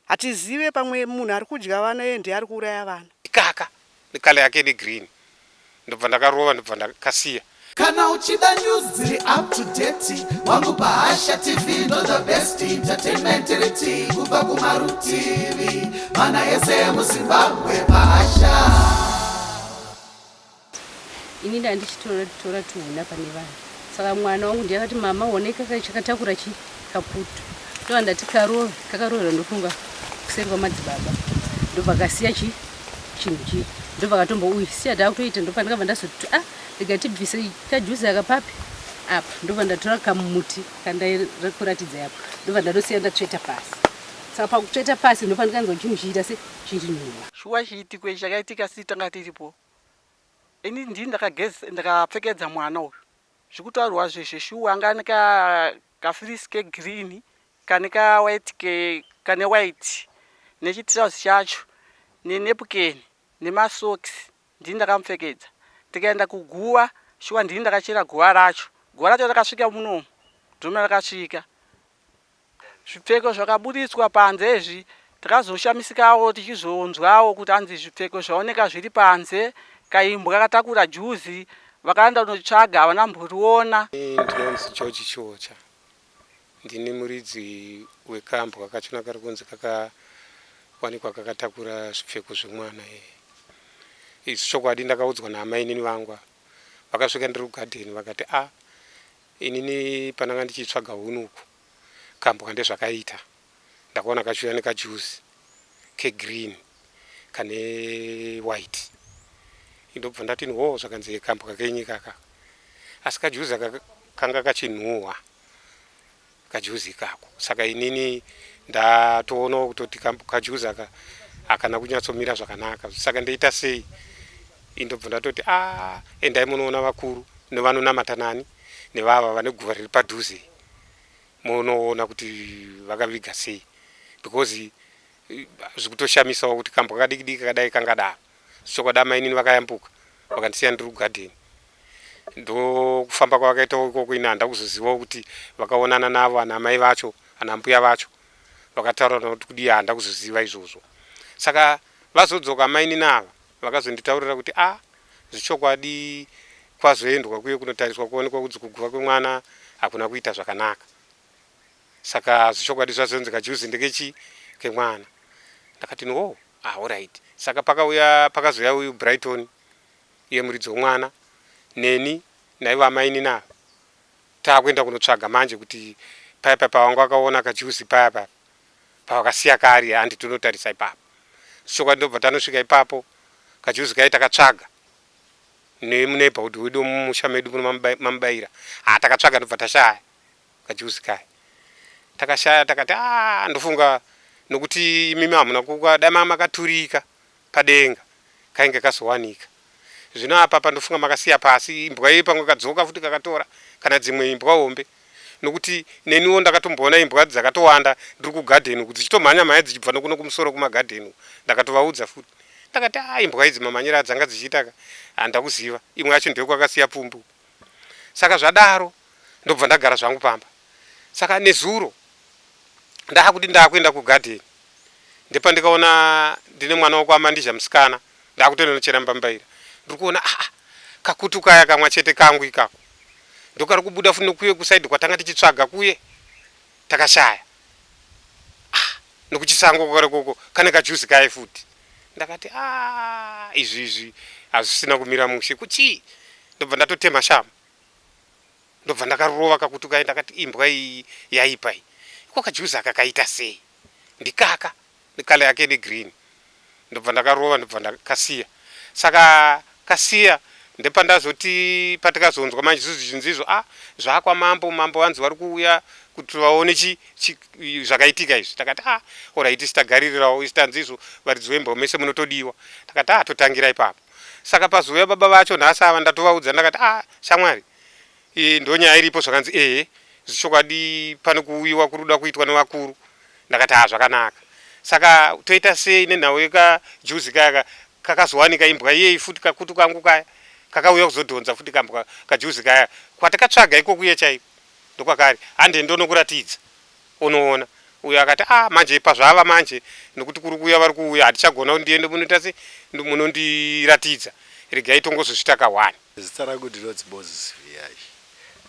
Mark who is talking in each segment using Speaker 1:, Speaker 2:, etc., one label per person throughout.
Speaker 1: Hatizive pamwe munhu ari kudya vana iye ndiye ari kuuraya vana.
Speaker 2: Ikaka necolour yake negreen ndobva ndakarova ndobva ndakasiya.
Speaker 3: Kana uchida news dziri up to date wangu paHasha TV ndo the best entertainment iri kubva kumarutivi mana ese emuZimbabwe paHasha.
Speaker 4: Ini ndandichitora tora tuhuna pane vanhu saka mwana wangu ndiye akati mama one kaka chakatakura chi kaputu ndobva ndati karove kakarovera ndofunga kuseri kwamadzibaba ndobva kasiya chi chinhu chi ndobva katombo uyu siya takutoita ndobva ndakabva ndazoti ah rega tibvise kajuzi aka papi apa ndobva ndatora kamuti kandaikuratidza apo ndobva ndatosiya ndatsveta pasi saka pakutsveta pasi ndobva ndikanzwa chinhu chiita se chirinhuwa.
Speaker 5: Shuwa chiitiko ichi chakaitika si tanga tiripo ini ndini ndakageza ndakapfekedza mwana uyu zvikutaurwa zveshe shuwa anga ane kafleece kegreen kane kawhite ke kane white nechitirauzi chacho nenapkin nemasocks ndini ndakamupfekedza tikaenda kuguva shuwa ndini ndakachera guva racho guva racho rakasvika munomu dhuma rakasvika zvipfeko zvakaburitswa panze izvi takazoshamisikawo tichizonzwawo kuti hanzi zvipfeko zvaoneka zviri panze kaimbwa katakura juzi vakaenda kunotsvaga havana mboriona.
Speaker 2: Ndinonzi George Chiwocha ndini muridzi wekambwa kachona kari kunzi kakawanikwa kakatakura zvipfeko zvemwana izvi chokwadi ndakaudzwa naamainini vangu vakasvika ndiri kugadheni vakati a inini pandanga ndichitsvaga huni uku kambwa ndezvakaita ndakaona kachiuya nekajuzi kegreen kane white ndobva ndati ho zvakanzi kambwa kenyu kaka asi kajuzi aka kanga kachinhuhwa kajuzi ikako saka inini ndatoonawo kutoti kajuzi aka hakana kunyatsomira zvakanaka saka ndoita sei indobva ndatoti a endai munoona vakuru nevanonamata nani nevava vane guva riri padhuze munoona kuti vakaviga sei because zvikutoshamisawo kuti kambwa kadiki diki kadai kangadaro chokwadi amainini vakayambuka vakandisiya ndiri kugadheni ndokufamba kwavakaitawo ikoko ini handa kuzozivawo kuti vakaonana navo ana amai vacho ana mbuya vacho vakataura kuti kudii handa kuzoziva izvozvo saka vazodzoka mainini ava vakazonditaurira kuti a zvichokwadi kwazoendwa kuye kunotariswa kuonekwa kunzi kuguva kwemwana hakuna kuita zvakanaka saka zvichokwadi zvazonzi kajuzi ndekechi kemwana ndakati no ah, alright saka pakauya pakazoya uyu Brighton iye muridzi womwana neni naivo amainini ava taakuenda kunotsvaga manje kuti paya paya pavanga vakaona kajuzi paya paya pavakasiya kari handi tonotarisa ipapo chokwadi ndobva tanosvika ipapo kajuzi kai takatsvaga nemuneighborhood wedu mumusha medu muno mamubayira ha takatsvaga ndobva tashaya kajuzi kaya takashaya takati a ndofunga nokuti imimi hamuna kuka dai manga makaturika padenga kainge kazowanika zvino apa pandofunga makasiya pasi imbwa iyi pamwe kadzoka futi kakatora kana dzimwe imbwa hombe nokuti neniwo ndakatomboona imbwa dzakatowanda ndiri kugadheni uku dzichitomhanya mhanya dzichibva nokuno kumusoro kumagadheni uku ndakatovaudza futi ndakati a imbwa idzi mamhanyiro adzanga dzichiita ka handakuziva imwe yacho ndekwakasiya pfumbu saka zvadaro ndobva ndagara zvangu pamba saka nezuro ndaakuti ndaakuenda kugadheni ndepandikaona ndine mwana wekwaMandizha musikana ndakutonochera mbambaira ndiri kuona aa kakutu kaya kamwa chete kangu ikako ndokari kubuda futi nokuye kuside kwatanga tichitsvaga kuye takashaya ah, nokuchisango kwarekoko kane kajuzi kaye futi ndakati a izvi izvi hazvisina kumira mushe kuchii ndobva ndatotema shama ndobva ndakarova kakutu kaye ndakati imbwa iyi yaipa iyi iko kajuzi aka kaita sei ndikaka necolour yake negreen ndobva ndakarova ndobva ndakasiya saka kasiya ndepandazoti patikazonzwa manje isusu zvichinzi izvo a zvakwa mambo mambo vanzi vari kuuya kuti vaone chi, chi zvakaitika izvi takati a alright isi tagaririrawo isi tanzi izvo varidzi vembwa mese munotodiwa takati a totangira ipapo saka pazouya baba vacho nhasi ava ndatovaudza ndakati a shamwari ndo nyaya iripo zvakanzi ehe zvichokwadi pane kuuyiwa kuri kuda kuitwa nevakuru ndakati ha zvakanaka saka toita sei nenhau yekajuzi kaya kakazowanika imbwa iyeyi futi kakutu kangu kaya kakauya kuzodhonza futi kambwa kajuzi kaya kwatakatsvaga ikokuye chaiko ndokwakari hande ndonokuratidza unoona Uyo akati ah manje pazvava manje nokuti kuri kuuya vari kuuya hatichagona kuti ndiende munoita se munondiratidza regai tongozozvita kahwani.
Speaker 6: Zita rangu ndinonzi Moses Viyai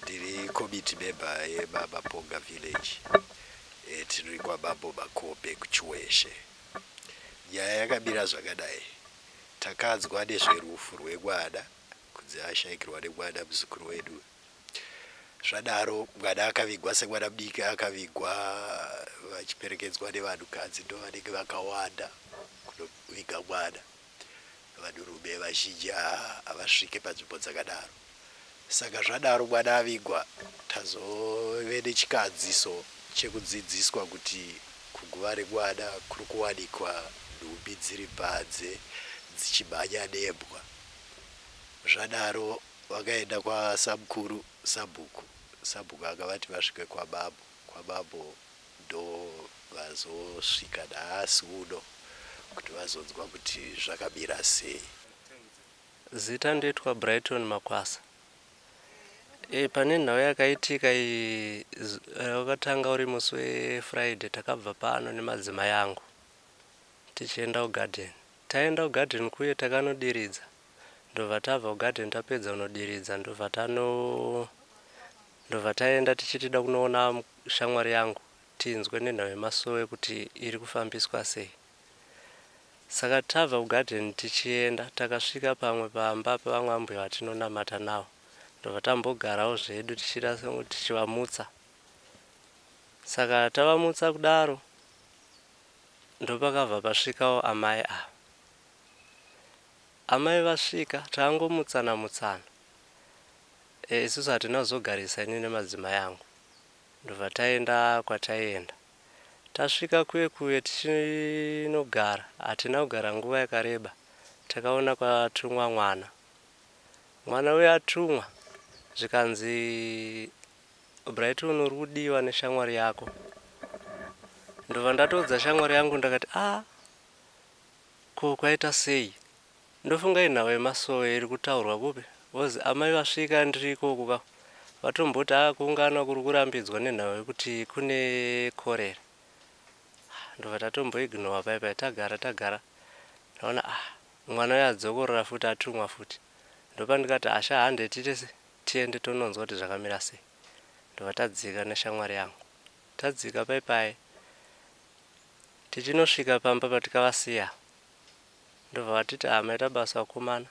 Speaker 6: ndiri committee member yeMamaponga village eh, tiri kwaMambo Makombe kuChiweshe. Nyaya yakamira zvakadai, takanzwa nezverufu rwemwana kunzi ashaikirwa nemwana muzukuru wedu. Zvadaro mwana akavigwa semwana mudiki akavigwa vachiperekedzwa nevanhukadzi ndovanenge vakawanda kunoviga mwana. Vanhurume vazhinji havasvike panzvimbo dzakadaro. Saka zvadaro mwana avigwa tazove nechikadziso chekudzidziswa kuti kuguva remwana kuri kuwanikwa nhumbi dziri panze dzichimhanya nembwa. Zvadaro Vakaenda kwasamukuru sabhuku, sabhuku akavati vasvike kwamambo, kwamambo ndovazosvika nhasi uno kuti vazonzwa kuti zvakamira sei.
Speaker 7: Zita ndoitwa Brighton Makwasa. E, pane nhau yakaitika iyi wakatanga uri musi weFriday takabva pano nemadzimai angu tichienda kugarden. Taenda kugarden kuye takanodiridza ndobva tabva kugarden tapedza kunodiridza ndobva tano ndobva taenda tichitida kunoona shamwari yangu tinzwe nenhau yemasowe kuti iri kufambiswa sei. Saka tabva kugarden tichienda takasvika pamwe pamba pevamwe ambuya vatinonamata navo ndobva tambogarawo zvedu tichiita tichivamutsa. Saka tavamutsa kudaro Ndopakabva pasvikawo amai ava. Amai vasvika tangomutsana mutsana e, isusu hatina kuzogarisa ini nemadzimai angu ndobva taenda kwataienda. Tasvika kuye kuye tichinogara hatina kugara nguva yakareba takaona kwatumwa mwana. Mwana uya atumwa zvikanzi Brighton uri kudiwa neshamwari yako. Ndobva ndatoudza shamwari yangu ndakati ah ko kwaita sei? Ndofunga inhau yemasowe iri kutaurwa kupi because amai vasvika ndiri ikoko ka vatomboti ah kuungana kuri kurambidzwa nenhau yekuti kune korera. Ndobva tatomboignowa paye paye tagara tagara ndaona ah mwana uya adzokorora futi atumwa futi. Ndopandikati asha hande tiite se Tiende tononzwa kuti zvakamira sei. Ndobva tadzika neshamwari yangu. Tadzika paye paye tichinosvika pamba patikavasiya ndobva vatiti ah maita basa vakomana.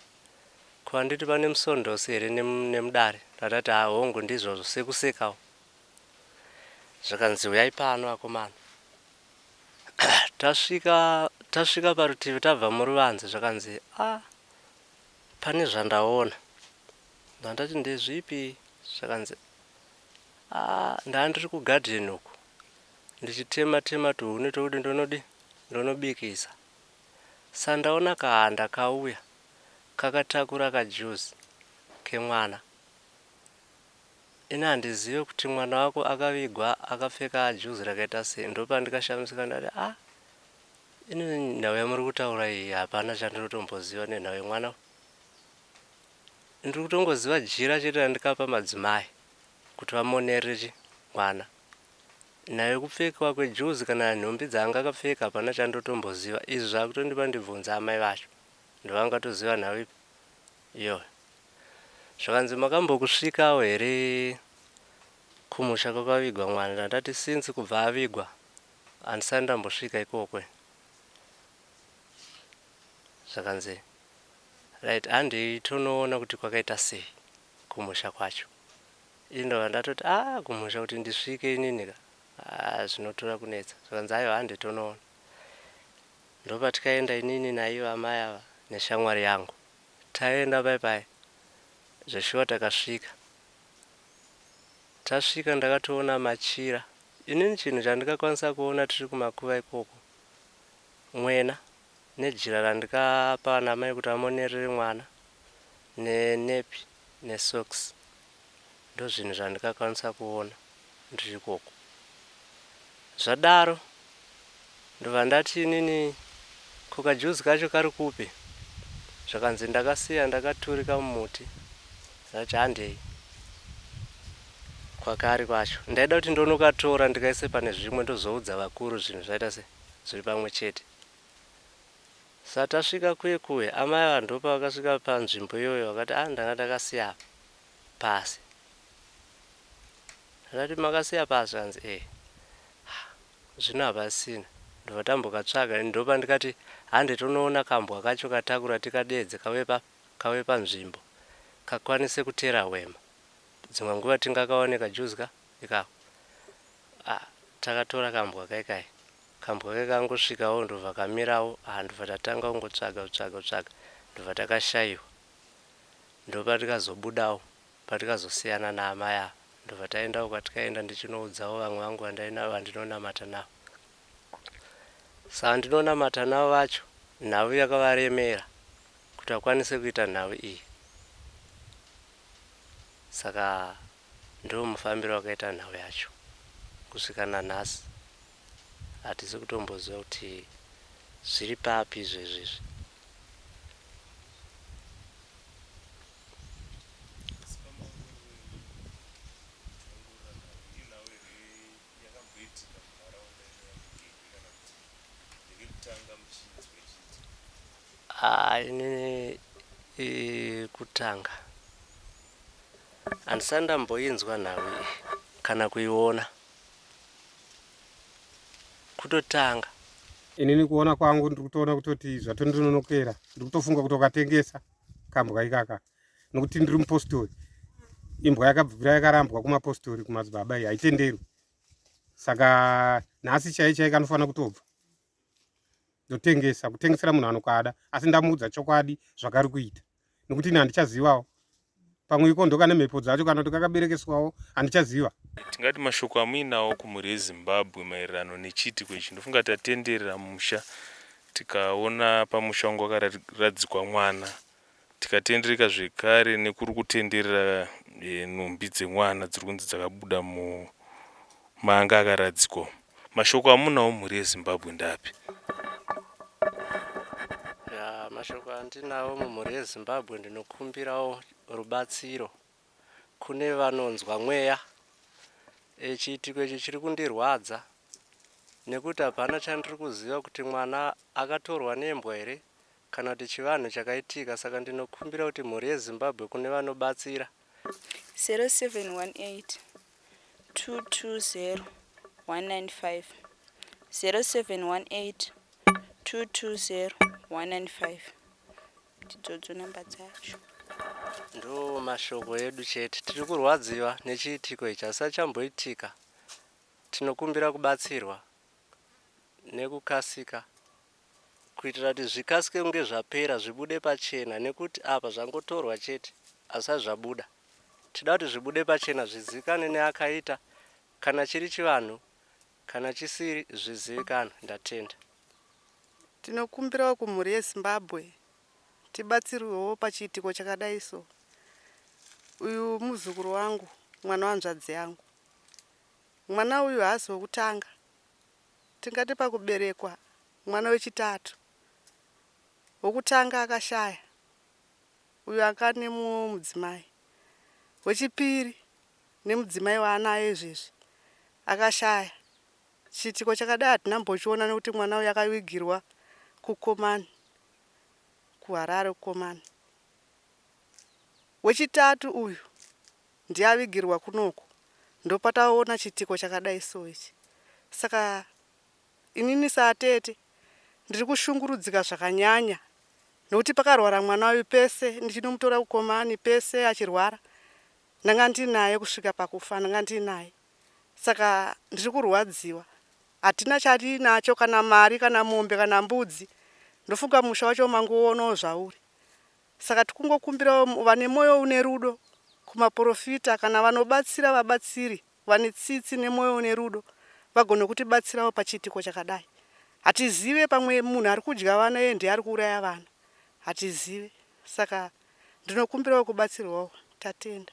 Speaker 7: Ko handiti pane musondosi here nemudare? Ndatati ah hongu ndizvozvo sekusekawo. Zvikanzi huyai pano akomana. Tasvika tasvika parutivi tabva muruvanze zvakanzi ah pane zvandaona. Ndandati ndezvipi zvakanzi aah ndandiri kugarden uku ndichitema tema tuhuni tokuti ndonodi ndonobikisa sa ndaona kahanda kauya kakatakura kajuzi kemwana ini handizive kuti mwana wako akavigwa akapfeka juzi rakaita sei ndopandikashamisika ndati ah ini nhau yamuri kutaura iyi hapana chandinotomboziva nenhau yemwana Ndiri kutongoziva jira chete randikapa madzimai kuti vamonerere chi mwana. Nayo kupfekwa kwejuzi kana nhumbi dzaanga akapfeka hapana chandotomboziva. Izvi zvakutondipa ndibvunze amai vacho ndovangatoziva nhau ipi iyoyo. Zvakanzi makambokusvikawo here kumusha kwakavigwa mwana ndandati since kubva avigwa handisati ndambosvika ikoko ini. Zvakanzi Right handei tonoona kuti kwakaita sei kumusha kwacho. Ini ndobva ndatoti ah kumusha kuti ndisvike inini ka ah zvinotora kunetsa. Zvikanzi aiwa hande tonoona. Ndopatikaenda inini naivo amai ava neshamwari yangu. Taenda paye paye zveshuwa takasvika. Tasvika ndakatoona machira. Inini chinhu chandikakwanisa kuona tiri kumakuva ikoko mwena Nejira randikapa anamai kuti amonerere mwana nenappy nesocks ndozvinhu zvandikakwanisa kuona ndiri ikoko. Zvadaro ndobva ndati inini ko kajuzi kacho kari kupi zvakanzi ndakasiya ndakaturika mumuti ndati handei. Kwakari kwacho ndaida kuti ndonokatora ndikaise pane zvimwe ndozoudza vakuru zvinhu zvaita se zviri pamwe chete. Sa tasvika kuye kuye amai ava ndopavakasvika panzvimbo iyoyo vakati ah ndanga ndakasiya apa pasi. Ndakati makasiya pasi zvikanzi eh zvino hapasisina ndobva tambokatsvaga ndopandikati hande tonoona kambwa kacho katakura tikadeedze kauye pa kauye panzvimbo kakwanise kutera hwema. Dzimwe nguva tingakawane kajuzi ka ikako. Ah, takatora kambwa kai kai. Kambwa kai kangosvikawo ndobva kamirawo, ah ndobva tatanga kungotsvaga kutsvaga kutsvaga ndobva takashaiwa. Ndopatikazobudawo patikazosiyana naamai ava ndobva taendawo kwatikaenda ndichinoudzawo vamwe vangu vandainavo vandinonamata navo. Saka ndinonamata navo vacho nhau yakavaremera kuti vakwanise kuita nhau iyi. Saka ndomufambiro wakaita nhau yacho kusvika nanhasi hatisi kutomboziva kuti zviri papi izvezvi izvi. Haa inini kutanga handisati ndamboinzwa nhau iyi kana kuiona kutotanga.
Speaker 2: Inini kuona kwangu ndiri kutoona kutoti zvatondinonokera ndiri kutofunga kuti wakatengesa kambwa ikaka nokuti ndiri mupostori imbwa yakabvira yakarambwa kumapostori kumadzibaba iyi haitenderwi saka nhasi chai chai kanofanira kutobva ndotengesa kutengesera munhu anokada asi ndamuudza chokwadi zvakari kuita nokuti ini handichazivawo pamwe iko ndokane mhepo dzacho kana kuti kakaberekeswawo handichaziva.
Speaker 8: Tingati mashoko amuinawo kumhuri yeZimbabwe maererano nechiitiko ichi ndofunga tatenderera musha tikaona pamusha wanga wakaradzikwa mwana Tikatendereka zvekare nekuri kutenderera nhumbi dzemwana dziri kunzi dzakabuda mumaanga akaradzikwa umu. Mashoko amunawo mhuri yeZimbabwe ndeapi?
Speaker 7: Ya, mashoko andinawo mumhuri yeZimbabwe ndinokumbirawo rubatsiro kune vanonzwa mweya. E, chiitiko ichi chiri kundirwadza nekuti hapana chandiri kuziva kuti mwana akatorwa nembwa here kana kuti chivanhu chakaitika saka ndinokumbira kuti mhuri yeZimbabwe kune vanobatsira
Speaker 9: 0718 220 195 0718 220 195 ndidzodzo namba dzacho.
Speaker 7: Ndo mashoko edu chete. Tiri kurwadziwa nechiitiko ichi hasisati chamboitika. Tinokumbira kubatsirwa nekukasika kuitira kuti zvikasike kunge zvapera zvibude pachena nekuti apa zvangotorwa chete hazvisati zvabuda. Tinoda kuti zvibude pachena zvizivikanwe neakaita kana chiri chivanhu kana chisiri zvizivikanwe. Ndatenda.
Speaker 1: Tinokumbirawo kumhuri yeZimbabwe tibatsirwewo pachiitiko chakadai so. Uyu muzukuru wangu, mwana wehanzvadzi yangu. Mwana uyu haasi wekutanga, Tingati pakuberekwa mwana wechitatu, wokutanga akashaya uyo anga ane mudzimai, wechipiri nemudzimai waanaye izvezvi akashaya. Chiitiko chakadai hatina kumbochiona nekuti mwana uyu akavigirwa kuKomani, kuHarare kuKomani. Wechitatu uyu Ndiye avigirwa kunoku ndopataona chiitiko chakadai so ichi saka inini saatete ndiri kushungurudzika zvakanyanya nokuti pakarwara mwana uyu pese ndichinomutora kukomani pese achirwara ndanga ndinaye kusvika pakufa ndanga ndinaye saka ndiri kurwadziwa hatina chatiinacho kana mari kana mombe kana mbudzi ndofunga musha wacho mangoonawo zvauri Saka tikungokumbirawo vane moyo une rudo kumaporofita kana vanobatsira vabatsiri vane tsitsi nemoyo une rudo vagone kutibatsirawo pachiitiko chakadai. Hatizive pamwe munhu ari kudya vana iye ndiye ari kuuraya vana. Hatizive. Saka ndinokumbirawo kubatsirwawo. Tatenda.